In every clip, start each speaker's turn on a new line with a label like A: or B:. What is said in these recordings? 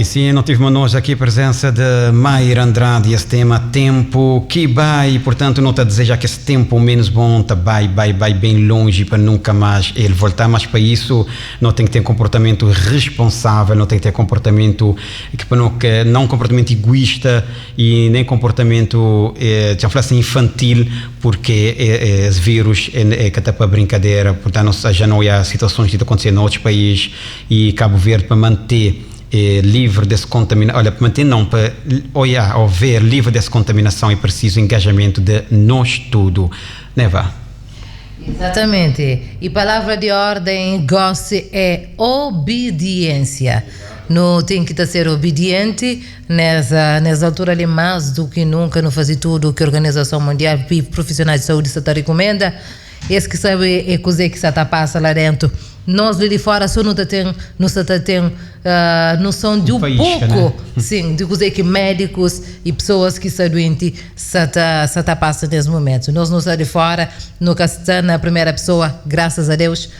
A: E sim, não tive nós aqui a presença de Mayra Andrade, esse tema Tempo que vai, portanto não te desejar que esse tempo menos bom te vai, vai, vai bem longe para nunca mais ele voltar, mas para isso não tem que ter comportamento responsável, não tem que ter comportamento que para não, que, não comportamento egoísta e nem comportamento, já falei assim, infantil, porque esse vírus é que está para brincadeira, portanto já não há situações que acontecem em outros países e Cabo Verde para manter livre desse contaminação, olha, para manter não, para olhar ou ver livre dessa contaminação é preciso engajamento de nós tudo, né vá?
B: Exatamente. E palavra de ordem, goste, é obediência. No tem que ser obediente nessa altura ali mais do que nunca, não fazer tudo o que a Organização Mundial e profissionais de saúde se recomenda. Esse que sabe é coisa que está passa lá dentro. Nós ali de fora só não tem, não se tem noção de um pouco,
A: né?
B: Sim, de coisa que médicos e pessoas que estão doentes se tá passa nesse momento. Nós não estamos de fora, nunca está na primeira pessoa, graças a Deus.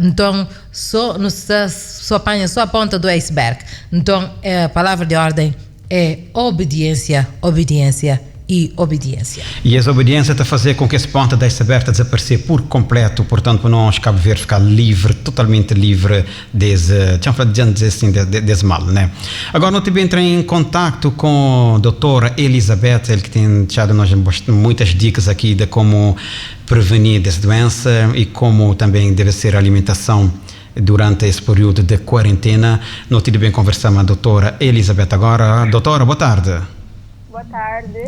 B: Então, só, não se, só apanha só a ponta do iceberg. Então, a palavra de ordem é obediência, obediência e obediência.
A: E essa obediência está a fazer com que esse ponto da iceberg desaparecer por completo, portanto, para nós Cabo Verde ficar livre, totalmente livre desse, tinha falado de dizer assim, desse mal, né? Agora, nós também entrei em contato com a doutora Elizabeth, ele que tem deixado nós muitas dicas aqui de como prevenir dessa doença e como também deve ser a alimentação durante esse período de quarentena. Nós tive bem conversar com a doutora Elizabeth agora. Doutora, boa tarde.
C: Boa tarde.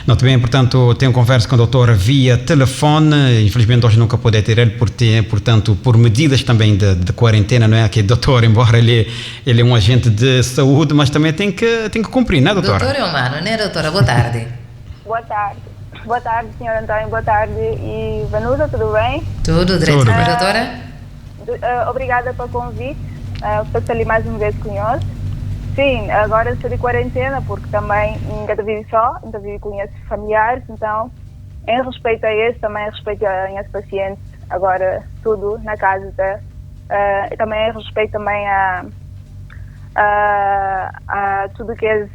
A: Não, também, portanto, tenho conversa com a doutora via telefone. Infelizmente, hoje nunca pude ter ele, por ter, portanto, por medidas também de quarentena, não é? Que o doutor, embora ele é um agente de saúde, mas também tem que cumprir, não é, doutora?
B: Doutor é humano, né, doutora? Boa tarde.
C: Boa tarde. Boa tarde, senhor António. Boa tarde. E Vanusa, tudo bem?
B: Tudo, direito,
A: Tudo bem.
B: Doutora?
C: Obrigada pelo convite. Estou ali mais uma vez com. Sim, agora estou de quarentena, porque também ainda vivo só, ainda vivo com esses familiares, então, em respeito a esse, também em respeito a esses pacientes, agora tudo na casa, tá? Também em respeito também a tudo que as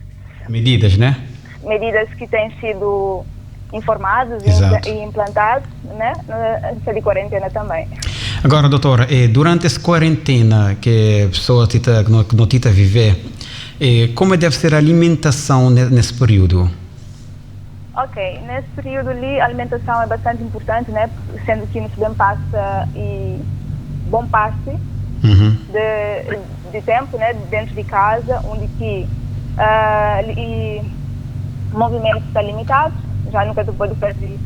A: medidas, né?
C: Medidas que têm sido informadas e implantadas, né? Nessa de quarentena também.
A: Agora, doutora, durante essa quarentena que a pessoa tita, que não tita viver, como deve ser a alimentação nesse período?
C: Ok, nesse período ali a alimentação é bastante importante, né? Sendo que nos bem passa e bom passe de tempo, né? Dentro de casa, onde que e o movimento está limitado, já nunca tu pode fazer,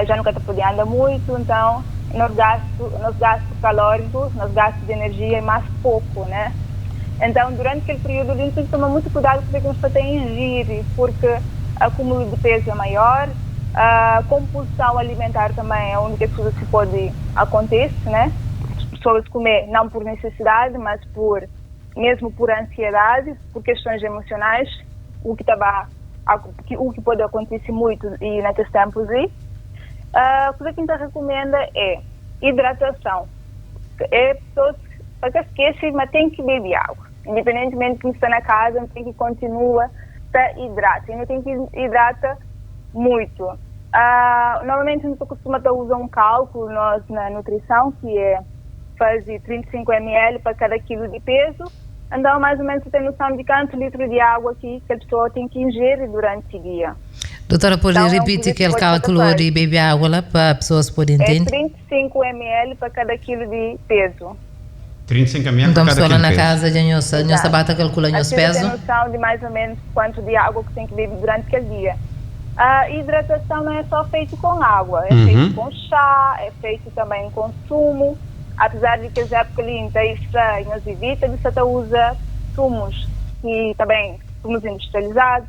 C: já nunca tu pode andar muito, então nosso gasto calórico, nosso gasto de energia é mais pouco, né? Então, durante aquele período, a gente tem que tomar muito cuidado com o que a gente ingerir, porque o acúmulo de peso é maior, a compulsão alimentar também é a única coisa que pode acontecer, né? As pessoas comer não por necessidade, mas mesmo por ansiedade, por questões emocionais, o que pode acontecer muito e naqueles tempos aí. A coisa que a gente recomenda é hidratação. É pessoas para que esqueça, mas tem que beber água. Independentemente de que está na casa, tem que continuar a hidratar. E não tem que hidratar muito. Normalmente a gente costuma usar um cálculo nós na nutrição, que é fazer 35 mililitros para cada quilo de peso. Então, mais ou menos, você tem noção de quanto litro de água que a pessoa tem que ingerir durante o dia.
B: Doutora, pode
C: Então, é um
B: repetir
C: produto
B: aquele
C: que pode
B: cálculo
C: ser
B: de beber água lá para as pessoas poderem
C: É
B: entender?
C: 35 mililitros para cada quilo de peso.
A: 35 mililitros
B: Então,
A: para cada
B: pessoa lá
A: quilo
B: na
A: de peso.
B: casa, já não sabe calcular o
C: Assim, você
B: peso.
C: tem noção de mais ou menos quanto de água que tem que beber durante aquele dia. A hidratação não é só feita com água, é feito com chá, é feito também com sumo. Apesar de que as épocas ali, e nos evita, de certa usa sumos e também sumos industrializados,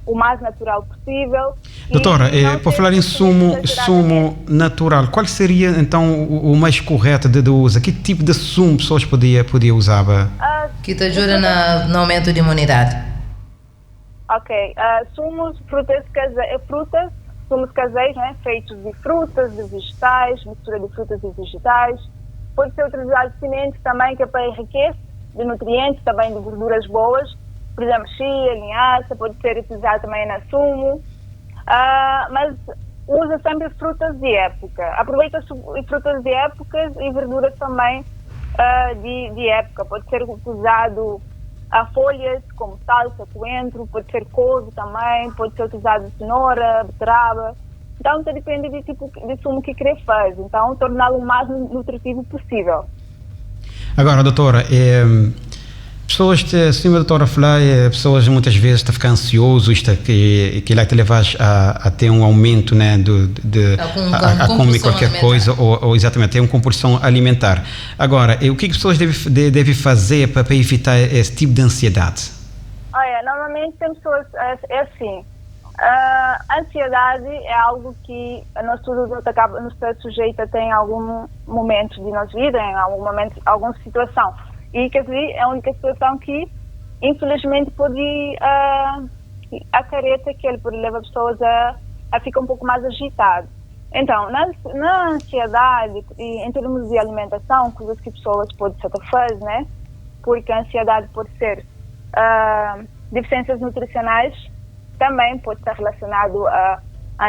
C: o mais natural possível. E
A: Doutora,
C: não
A: por
C: ser
A: falar em
C: exageradamente.
A: sumo natural, qual seria então o mais correto de uso? Que tipo de sumo pessoas podia usar?
B: Que te ajuda no aumento de imunidade.
C: Ok, sumos, frutas, frutas, sumos caseiros, né, feitos de frutas, de vegetais, mistura de frutas e vegetais. Pode ser utilizado semente também, que é para enriquecer, de nutrientes, também de gorduras boas. Por exemplo, chia, linhaça, pode ser utilizado também na sumo. Mas usa sempre frutas de época. Aproveita frutas de épocas e verduras também de época. Pode ser utilizado a folhas como salsa, coentro, pode ser couve também, pode ser utilizado cenoura, beterraba. Então, tudo depende do tipo de sumo que querer fazer. Então, torná-lo o mais nutritivo possível.
A: Agora, doutora, pessoas, assim a doutora falou, pessoas muitas vezes estão a ficar ansioso, isto que lá te levas a ter um aumento, né, de a comer qualquer alimentar. Coisa ou exatamente, ter uma compulsão alimentar. Agora, o que as pessoas devem fazer para evitar esse tipo de ansiedade?
C: Olha, normalmente tem pessoas, é assim, a ansiedade é algo que nós todos acaba, nos está sujeita em algum momento de nossa vida, em algum momento, alguma situação. E quer dizer, é a única situação que, infelizmente, pode acarreta que ele pode levar pessoas a ficar um pouco mais agitado. Então, na ansiedade, e em termos de alimentação, coisas que pessoas podem fazer, né? Porque a ansiedade pode ser deficiências nutricionais, também pode estar relacionado à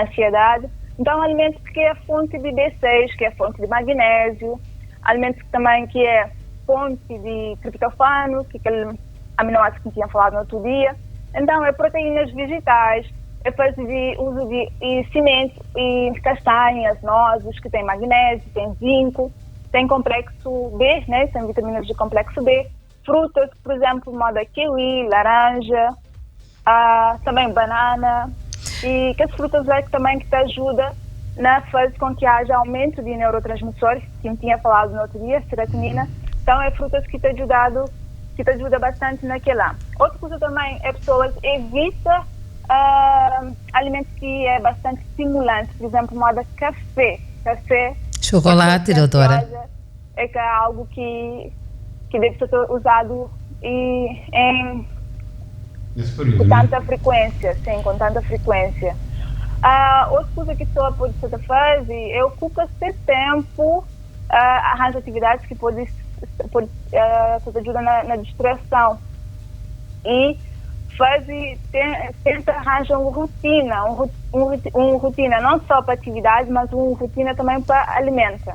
C: ansiedade. Então, alimentos que é fonte de B6, que é fonte de magnésio, alimentos também que é fonte de triptofano, que é aquele aminoácido que tinha falado no outro dia. Então, é proteínas vegetais, é fazer uso de sementes e castanhas, nozes, que tem magnésio, tem zinco, tem complexo B, né? Tem vitaminas de complexo B. Frutas, por exemplo, moda kiwi, laranja, também banana. E que as frutas é que também que te ajuda na fase com que haja aumento de neurotransmissores, que eu tinha falado no outro dia, serotonina. Então, é frutas que te ajudado, que te ajuda bastante naquela. Outra coisa também é pessoas evita alimentos que é bastante estimulante, por exemplo, moda café. Café.
B: Chocolate, doutora.
C: É que é algo que deve ser usado em
A: período,
C: com
A: né?
C: tanta frequência, sim, com tanta frequência. Outra coisa que a pessoa pode fazer é ocupa seu tempo, arranja atividades que pode ajudar na distração. E tenta arranjar uma rotina, uma rotina não só para atividade, mas uma rotina também para alimento.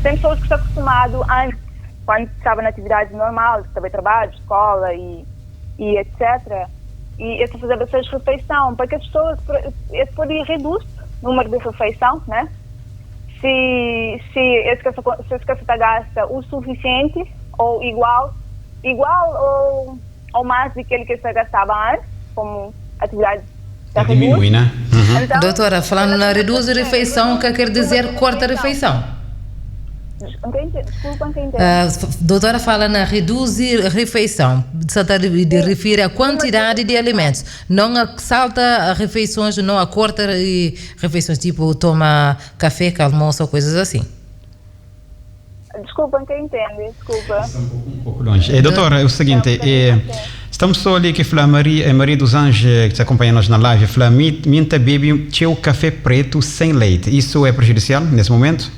C: Tem pessoas que estão acostumadas antes, quando estava na atividade normal, também trabalho, escola e etc. E eu fazer bastante refeição, para que as pessoas podem reduzir o número de refeição, né? Se esse café gasta o suficiente ou igual ou mais do que ele que se gastava antes, como atividade da
A: diminui, né? Uhum.
C: Então,
B: doutora, falando na reduz refeição, o que quer dizer corta a refeição?
C: Desculpa, não entendi.
B: Doutora fala na reduzir refeição, de refere a quantidade de alimentos. Não salta a refeições, não a corta refeições, tipo toma café, almoço, coisas assim.
C: Desculpa, não entende, desculpa.
A: Estamos um pouco longe. Doutora, é o seguinte, estamos só ali que fala Maria dos Anjos, que está acompanhando nós na live, fala, minta bebe teu café preto sem leite. Isso é prejudicial nesse momento?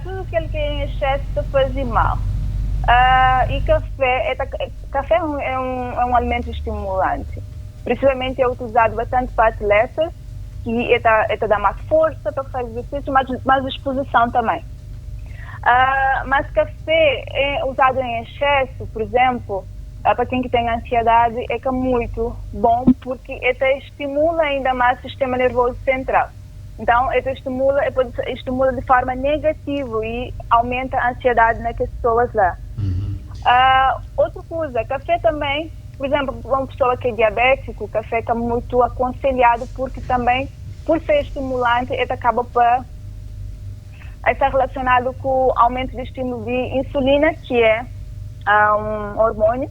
C: Tudo aquilo que é em excesso faz mal. E café, café é um alimento estimulante. Precisamente é utilizado bastante para atletas, que é dá mais força para fazer exercício, mais disposição também. Mas café é usado em excesso, por exemplo, para quem que tem ansiedade, é que é muito bom, porque ele estimula ainda mais o sistema nervoso central. Então, ele estimula de forma negativa e aumenta a ansiedade nas pessoas lá.
A: Uhum.
C: Outra coisa, café também, por exemplo, para uma pessoa que é diabético, o café está muito aconselhado, porque também, por ser estimulante, ele acaba por está relacionado com o aumento de estímulo de insulina, que é um hormônio,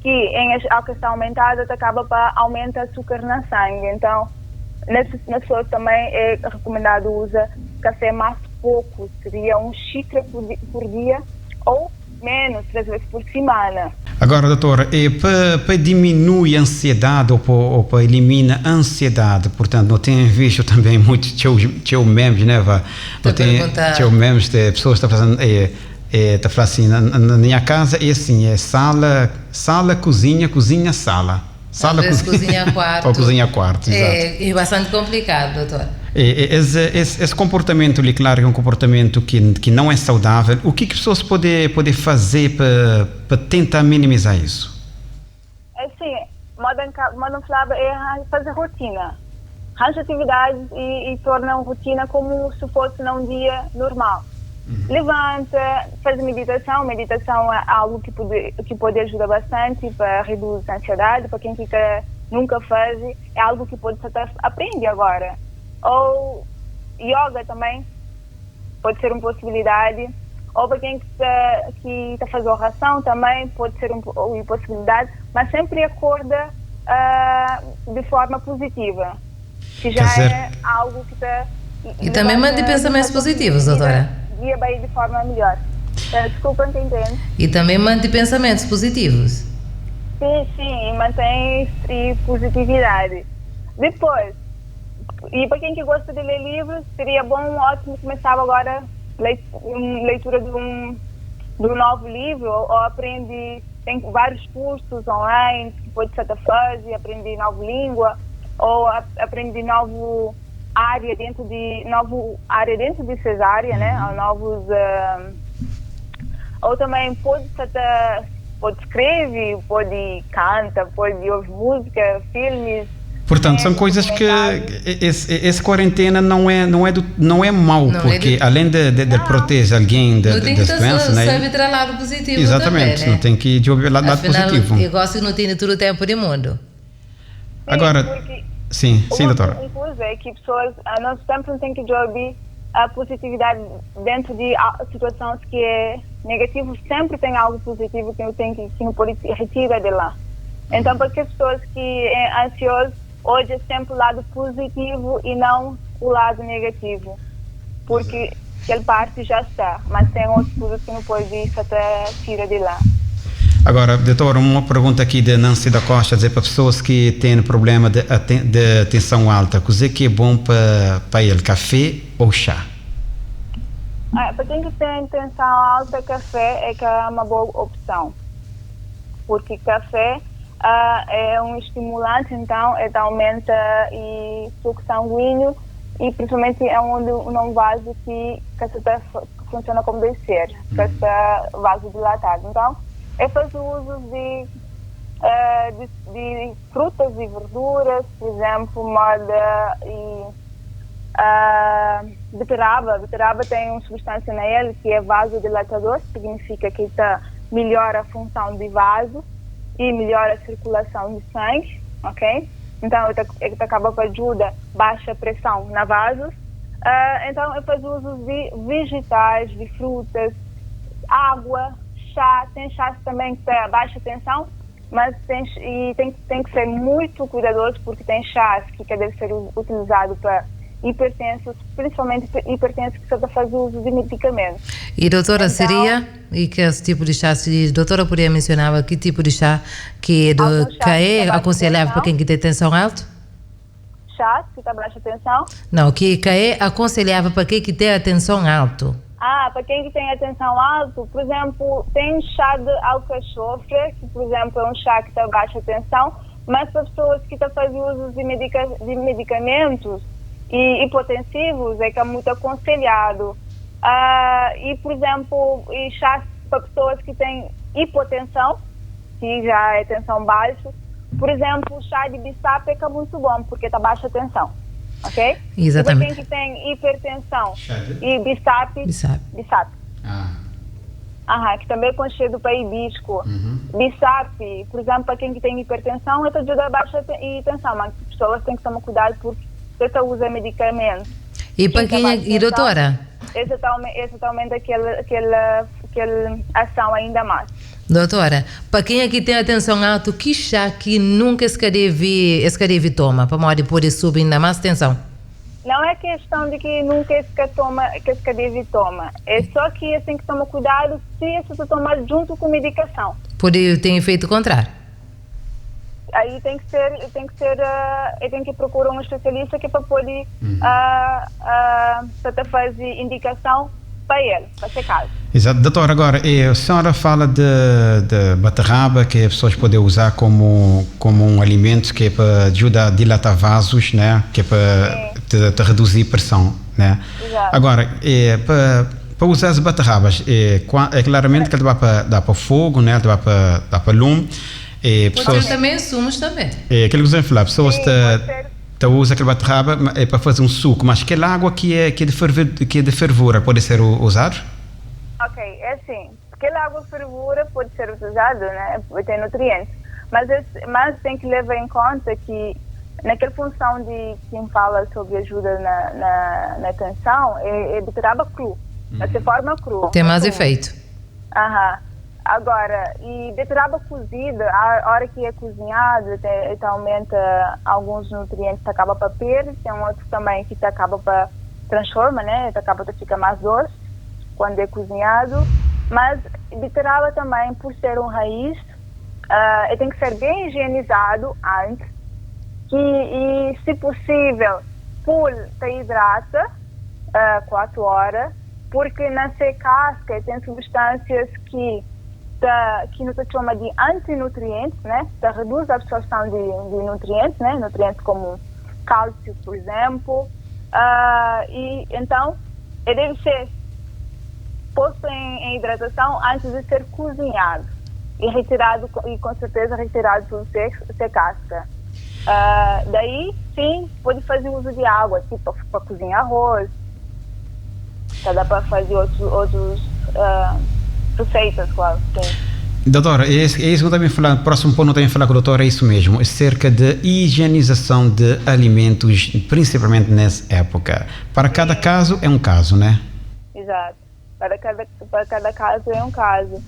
C: que em alcance aumentada acaba para aumentar açúcar no sangue. Então, nessas pessoas também é recomendado usar café mais pouco, seria 1 xícara por dia ou menos, 3 vezes por semana.
A: Agora, doutora, para diminuir a ansiedade ou para eliminar a ansiedade, portanto, não tenho visto também muitos teu memes, né, vá? Não tem teu memes de pessoas que estão fazendo, É, ta fla assim, na minha casa é assim, é sala, sala, cozinha, cozinha, sala. Sala,
B: Às vezes cozinha, quarto.
A: Ou cozinha, quarto, exato.
B: É bastante complicado, doutor.
A: Esse comportamento ali, claro, é um comportamento que não é saudável. O que que pessoas podem fazer para tentar minimizar isso?
C: Assim, modo falar é fazer rotina. Arranja atividades e torna a rotina como se fosse num dia normal. Levanta, faz meditação. Meditação é algo que pode ajudar bastante para reduzir a ansiedade. Para quem fica, nunca faz, é algo que pode até aprende agora. Ou yoga também pode ser uma possibilidade. Ou para quem está que tá fazendo oração também pode ser uma possibilidade, mas sempre acorda de forma positiva, que já
A: Quer dizer-
C: é algo que está.
B: E também mande pensamentos positivos, doutora.
C: Guia bem de forma melhor. Desculpa, não te entendo.
B: E também mande pensamentos positivos.
C: Sim, e mantém e positividade. Depois, e para quem que gosta de ler livros, seria bom, ótimo começar agora leitura de um novo livro, ou aprende, tem vários cursos online que pode ser fazer, aprender nova língua, ou aprender novo área dentro de cesárea, né? Ou novos ou também pode ser pode escrever, pode canta, pode ouvir música, filmes.
A: Portanto, são coisas que esse quarentena não é mau,
B: Não é
A: porque além de proteger alguém
B: Não tem que
A: das
B: estar
A: doenças, né?
B: sabe ter lado positivo
A: Exatamente,
B: também, né?
A: não tem que de olhar lado
B: Afinal,
A: positivo.
B: negócio não tem todo o tempo do mundo.
C: Sim,
A: Agora,
C: porque
A: sim,
C: uma
A: doutora.
C: Uma coisa é que pessoas, nós sempre tem que ouvir a positividade dentro de situações que é negativo, sempre tem algo positivo que não tem que não pode retirar de lá. Então, para que as pessoas que é ansioso, hoje é sempre o lado positivo e não o lado negativo. Porque aquela parte já está, mas tem outras coisas que não pode ir até tira de lá.
A: Agora, doutora, uma pergunta aqui de Nancy da Costa, dizer para pessoas que têm problema de tensão alta, o que é bom para ele, café ou chá?
C: Ah, para quem que tem tensão alta, café é que é uma boa opção. Porque café é um estimulante, então ele aumenta e fluxo sanguíneo e principalmente é onde um vaso que funciona como deve ser, que está vaso dilatado. Então, eu faço uso de frutas e verduras, por exemplo, moda e beterraba. Beterraba tem uma substância nele que é vasodilatador, significa que tá, melhora a função de vaso e melhora a circulação de sangue, ok? Então, ele acaba com ajuda, baixa a pressão na vasos. Então, eu faço uso de vegetais, de frutas, água, chá. Tem chás também que tem baixa tensão, mas tem que ser muito cuidadoso porque tem chás que deve ser utilizado para hipertensos, principalmente hipertensos que só faz uso de medicamentos.
B: E doutora,
C: Então-
B: seria, e que esse tipo de chá, se a doutora poderia mencionar que tipo de chá que,
C: Algum chá
B: que é
C: que dá baixa
B: aconselhável para
C: tensão?
B: quem que tem tensão alta?
C: Chás que está baixa tensão.
B: Não, que é aconselhável para quem que tem a tensão alta.
C: Ah, para quem que tem a tensão alta, por exemplo, tem chá de alcachofra, que por exemplo é um chá que está baixa tensão, mas para pessoas que estão fazendo uso de medicamentos e hipotensivos é que é muito aconselhado. Ah, e, por exemplo, e chá para pessoas que têm hipotensão, que já é tensão baixa, por exemplo, o chá de bissap é que é muito bom, porque está baixa tensão, ok?
B: Exatamente.
C: E para quem que tem hipertensão
A: Chá de?
C: e bissap,
B: Bissap.
C: bissap. Aham, que também é conhecido para hibisco. Bissap, por exemplo, para quem que tem hipertensão, ele ajuda a baixa e tensão, mas as pessoas têm que tomar cuidado porque você usa medicamento.
B: E para
C: Quem
B: quem
C: tá
B: é,
C: baixa
B: e
C: tensão,
B: doutora?
C: Esse aumenta aquela ação ainda mais.
B: Doutora, para quem aqui tem a tensão alta, que chá que nunca se deve toma, para modo de poder subir ainda mais tensão?
C: Não é questão de que nunca esse que toma, que esse que deve toma. É só que tem que tomar cuidado se esse se tomar junto com medicação.
B: Pode ter efeito contrário.
C: Aí tem que procurar um especialista que é para poder fazer indicação. pa el, pa se kazu.
A: Exato. Doutora, agora, a senhora fala de, de beterraba que as pessoas podem usar como, como um alimento que é para ajudar a dilatar vasos, né? Que é para te, te reduzir pressão, né?
C: Exato.
A: Agora, para, para usar as beterrabas, é, é claramente que ele dá para, dá para fogo, né? Dá para, dá para lume. É,
B: Pode
A: pessoas,
B: ser também sumos também.
A: é aquilo que você falar, pessoas
C: Sim,
A: te,
C: pode ser.
A: te usa aquele beterraba é para fazer um suco, mas aquela água que é de ferver, que é de fervura pode ser usado?
C: Ok, é assim, aquela água fervura pode ser utilizada, né? Tem nutrientes, mas, mas tem que levar em conta que naquela função de quem fala sobre ajuda na tensão, é beterraba cru, dessa forma cru.
B: Tem mais
C: Cru.
B: efeito.
C: Aham. Agora, e beterraba cozida, a hora que é cozinhada, então aumenta alguns nutrientes, acaba para perder, tem um outro também que acaba para transforma, né? Acaba para ficar mais doce quando é cozinhado. Mas beterraba também, por ser um raiz, ele tem que ser bem higienizado antes. Que, e, se possível, pule, te hidrata 4 horas, porque na casca tem substâncias que tá, que nos chama de antinutrientes, né? Tá, reduz a absorção de nutrientes, né? Nutrientes como cálcio, por exemplo. E então, ele deve ser posto em hidratação antes de ser cozinhado e retirado, e com certeza retirado tudo ser casca. Daí, sim, pode fazer uso de água, tipo para cozinhar arroz, tá, dá para fazer outros receitas, claro, sim.
A: Doutora, é isso que eu também falar, próximo ponto eu também falar com a doutora, é isso mesmo, é cerca de higienização de alimentos, principalmente nessa época. Para cada caso é um caso, né?
C: Exato. Para cada caso é um caso.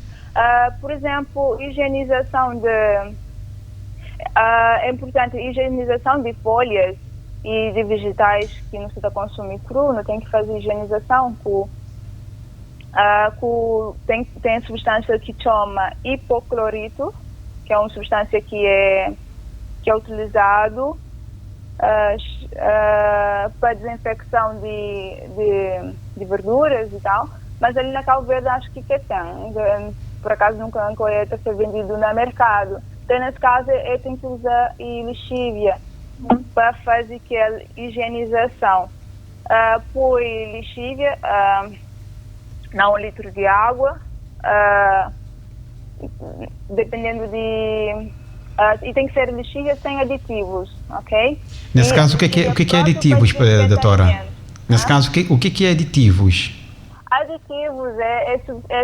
C: Por exemplo, higienização de... é importante, higienização de folhas e de vegetais que não se está consumir cru, não tem que fazer higienização com... tem substância que chama hipoclorito, que é uma substância que é utilizado para desinfecção de verduras e tal, mas ali na Cabo Verde acho que tem, por acaso nunca está ser vendido no mercado. Então nesse caso eu tenho que usar lixívia para fazer aquela higienização. Põe lixívia na 1 litro de água, dependendo de... e tem que ser lixívia sem aditivos, ok?
A: Nesse
C: E
A: caso, o que é, o que é aditivos, doutora? Nesse caso, o que é aditivos?
C: Aditivos é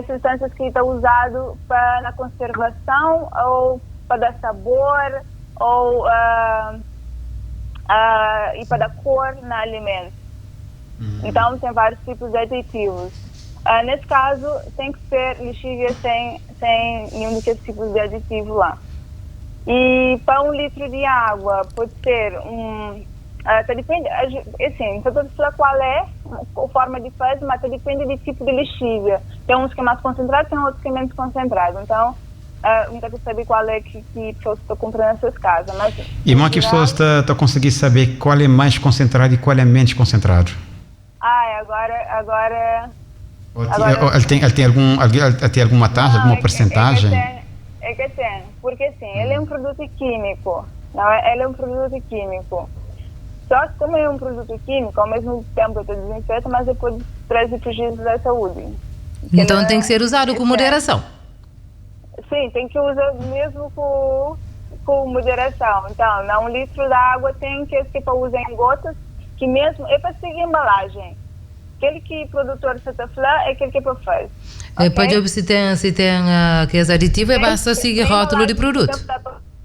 C: substâncias que estão usado para na conservação ou para dar sabor ou e para dar cor no alimento. Então, tem vários tipos de aditivos. Nesse caso, tem que ser lixívia sem nenhum desses tipos de aditivo lá. E para 1 litro de água, pode ser um... depende, assim, só estou falar qual é a forma de fazer, mas depende do tipo de lixívia. Tem uns que é mais concentrado, tem outros que é menos concentrado. Então, nunca se sabe qual é que pessoas estão comprando nessas casas. Mas,
A: e como é que as pessoas estão conseguindo saber qual é mais concentrado e qual é menos concentrado?
C: Agora...
A: Ele tem alguma taxa, alguma porcentagem?
C: É que tem, porque assim, ele é um produto químico, não é? Ele é um produto químico. Só que como é um produto químico, ao mesmo tempo ele desinfeta, mas ele pode trazer prejuízos à saúde.
B: Então tem que ser usado com moderação.
C: Sim, tem que usar mesmo com moderação. Então, na 1 litro de água tem que ser para usar em gotas, que mesmo é para seguir a embalagem. Aquele que o produtor se está falando é aquele que é para fazer.
B: Okay? Pode se tem aqueles aditivos, basta seguir rótulo de produto.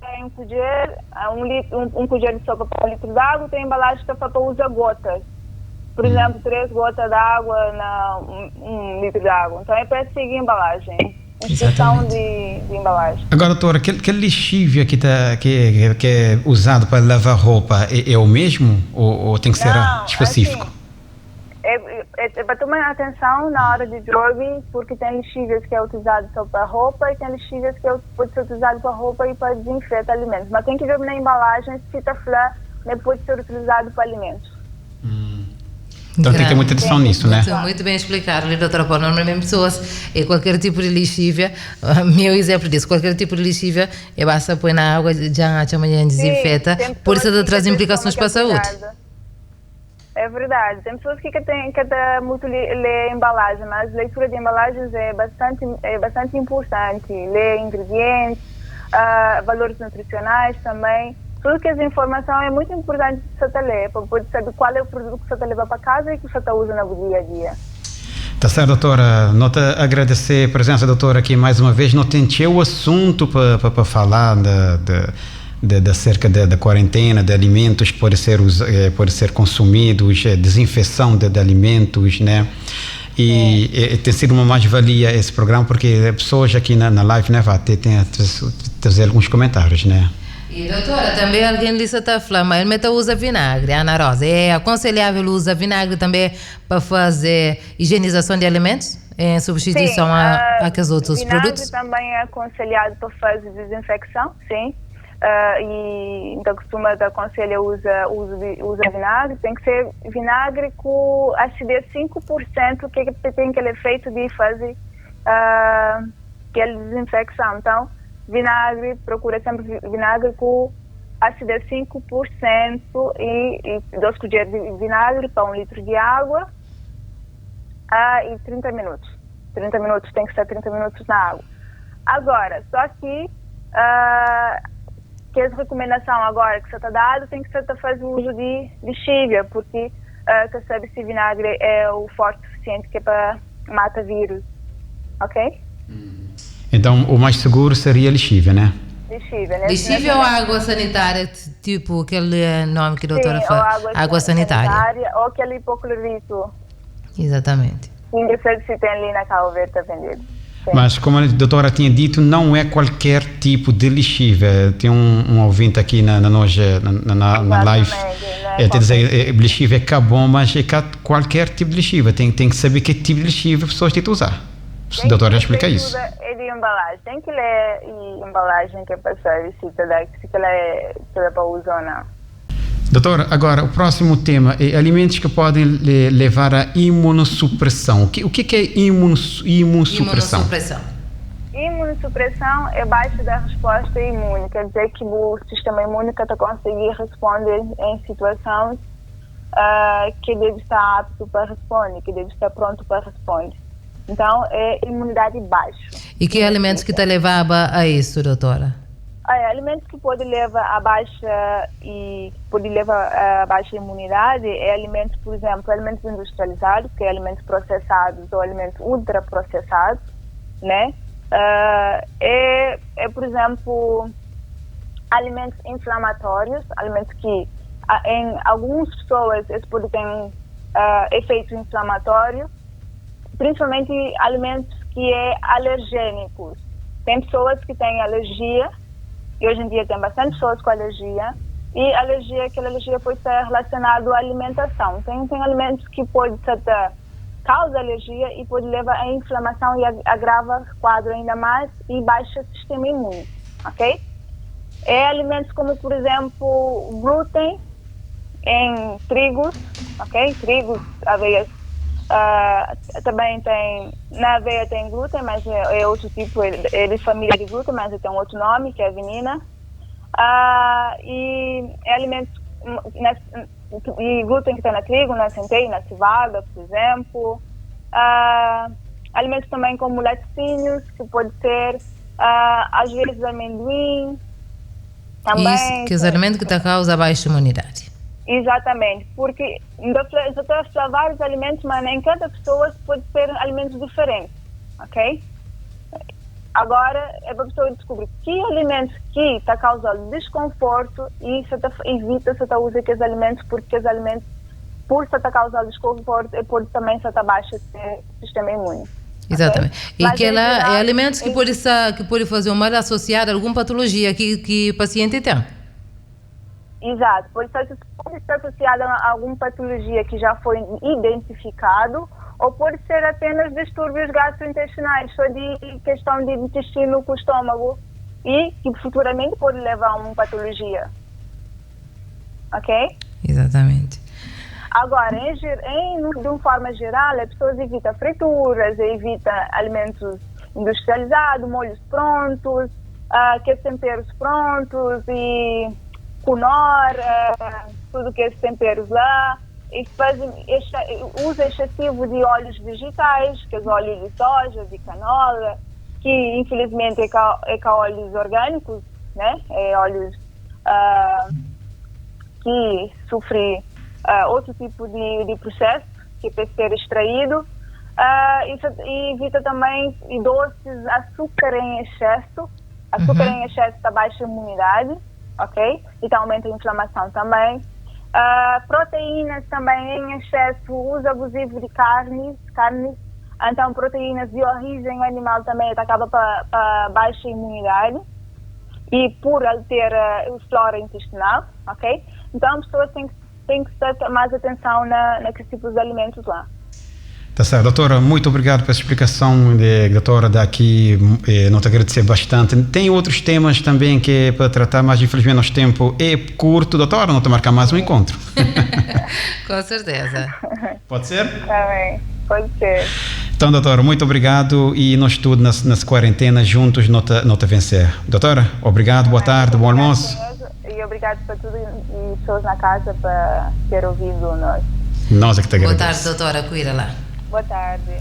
C: Tem um colher, um colher de sopa para 1 litro de água, tem embalagem que é para usar gotas. Por exemplo, 3 gotas de água na 1 litro de água. Então é para seguir a embalagem. Instrução de embalagem.
A: Agora, doutora, aquele lixívia que, que é usado para lavar roupa é o mesmo ou tem que ser específico?
C: Assim, é para tomar atenção na hora de jogging, porque tem lixívias que é utilizado só para roupa e tem lixívias que pode ser utilizado para roupa e para desinfetar alimentos. Mas tem que ver na embalagem se está flá, né, pode ser utilizado para alimentos.
A: Então tem que ter muita atenção nisso, né?
B: Muito, muito bem explicado, doutora Paula. Normalmente pessoas, e qualquer tipo de lixívia, meu exemplo disso, qualquer tipo de lixívia, é basta pôr na água, já amanhã desinfeta, por isso traz implicações para a saúde.
C: É verdade. Tem pessoas que têm que até muito ler embalagem, mas leitura de embalagens é bastante importante. Ler ingredientes, valores nutricionais também. Tudo que essa informação é muito importante você ler, para poder saber qual é o produto que você leva para casa e que você usa no dia a dia.
A: Tá certo, doutora. No ta agradesé a presensa da doutora aki mais un bes. No tin txeu asuntu pa fala de aserka da kuarentena, di alimentus ki pode ser konsumidus, desinfeson di alimentus, né? E ten sidu un mais-valia es programa purkí pesoas aki na live, né, vai ter traze alguns kumentáriu, né?
B: I doutora, tanbê algen li sta falando, mas el ta uza vinagri, Ana Rosa. É akonselhável uza vinagri tanbê pa faze ijienizason di alimentus? En substituison
C: Sim,
B: a kes otus
C: vinagre
B: produtus?
C: Tanbê é akonselhadu pa faze dezinfeson, sin. I enton kustuma akonselha uza vinagri. Ten ki ser vinagri ku asidês 5%, ki ten akel efeitu di faze akel dezinfeson. Enton, vinagri, prokura senpri vinagri ku asidês 5% i 2 kudjer di vinagri pa 1 litru di agu i 30 minutu. 30 minutu, ten ki sta 30 minutu na agu. Agora, só ki ki as rekumendason agora ki sta dadu ten ki ser ta faze uzu di lixívia, purkí ka sabe si vinagri é o forti sufisienti ki é pa mata vírus, ok?
A: Enton, u más siguru seria lixívia, né?
C: Lixívia, né?
B: Lixívia ou água sanitária, tipu akel nómi ki a doutora
C: Sin,
B: fala,
C: ou água
B: água sanitária.
C: Sanitária ou akel hipoclorito.
B: Exatamente.
C: Interesanti si ten li na Kabu Verdi ta vendedu. Sin.
A: Mas, komu a doutora tinha ditu, nãu é kualker tipu di lixívia. Ten un ouvinti aki na nos na live,
C: Exatamente, não é
A: el ta dize,
C: qualquer.
A: Lixívia é ka bon, mas é ka kualker tipu di lixívia. Ten ki sabe ki tipu di lixívia pesoas ten ki uza.
C: Ten que
A: Doutora já explika isu.
C: Leitura é di enbalagem. Ten ki lé enbalagem ki é pa sabe si ta da, si kel é ta da pa uza ou nãu.
A: Doutora, agora u prósimu tema é alimentus ki podem levar a imunossupreson. U ki ki é imunossupreson?
B: Imunossupreson.
C: Imunossupreson é baixu da resposta imuni, ker dize ki bu sistema imuni ka ta konsigi responde en situasons ki debe sta aptu pa responde, ki debe sta prontu pa responde. Enton, é imunidadi baxu.
B: I ki alimentus ki ta levaba a isu, doutora?
C: É, alimentus ki pode leva a baixa i pode leva a baixa imunidadi é alimentus, pur izenplu, alimentus industrializadus, ki é alimentus prosesadus ou alimentus ultraprosesadus, né? É, pur izenplu, alimentus inflamatórius, alimentus ki en alguns pesoas es pode ten efeitu inflamatóriu, prinsipalmenti alimentus ki é alerjénikus. Ten pesoas ki ten alerjia, i oji en dia ten bastánti pesoas ku alerjia, i alerjia, kel alerjia pode sta rilasionadu a alimentason. Ten alimentus ki pode sta ta kauza alerjia i pode leva a inflamason i agrava kuadru ainda más i baixa sistema imuni, ok? É alimentus komu, pur izenplu, glúten en trigus, ok? Trigus, aveias, tanbê ten, na aveia ten glúten, mas é otu tipu, é di família di glúten, mas ten otu nómi, ki é avenina. I é alimentus, i glúten ki ta na trigu, na senteio, na sivada, pur izenplu. Alimentus tanbê komu latisínius, ki pode ser, ás vezis, amenduin, tanbê.
B: Isu, ki alimentus ki ta kauza baixu imunidadi.
C: Exatamente, purkí N ta fla várius alimentus, mas en kada pesoa pode ser alimentus diferenti, ok? Agora é pa pesoa diskubri ki alimentus ki ta kauza diskonfortu i se ta ivita se ta uza kes alimentus, purkí kes alimentus, pur se ta kauza diskonfortu, e pode tanbê se ta baixa sistema imuni.
B: Exatamente. I
C: Mas,
B: ki
C: en
B: la é
C: jeral,
B: alimentus ki pode faze un mal asosiadu a algun patolojia ki pasienti ten.
C: Exatu, pode estar asosiadu a algun patolojia ki já foi identifikadu ou pode ser apenas distúrbius gastrointestinais, só di keston di intestinu ku stômagu i ki futuramenti pode leva a un patolojia. Ok?
B: Exatamente.
C: Agora, em, em, de uma forma geral, as pessoas evitam frituras, evitam alimentos industrializados, molhos prontos, que temperos prontos e Knorr, tudo que esses temperos lá. E fazem uso excessivo de óleos vegetais, que é os óleos de soja, de canola, que infelizmente é ca, é ca óleos orgânicos, né? É óleos que sofrem outro tipo de processo que tem que ser extraído. E evita também e doces, açúcar em excesso. Açúcar em excesso está baixa imunidade, ok? Então aumenta a inflamação também. Proteínas também em excesso, uso abusivo de carnes, carnes. Então proteínas de origem animal também acaba para baixa imunidade e por altera a flora intestinal, ok? Então as pessoas têm que ter mais atenção naqueles tipos de alimentos lá.
A: Tá certo. Doutora, muito obrigado pela explicação, doutora, daqui, não te agradecer bastante. Tem outros temas também que é para tratar, mas infelizmente nosso tempo é curto. Doutora, não te marcar mais um encontro.
B: Com certeza.
A: Pode ser?
C: Tá bem, pode ser.
A: Então, doutora, muito obrigado e nós tudo nessa quarentena juntos não te, não te vencer. Doutora, obrigado, boa tarde, bom almoço.
C: E obrigado para tudo e pessoas na casa para ter ouvido nós.
A: Nós é que te
B: Boa tarde, doutora. Cuida lá.
C: Boa tarde.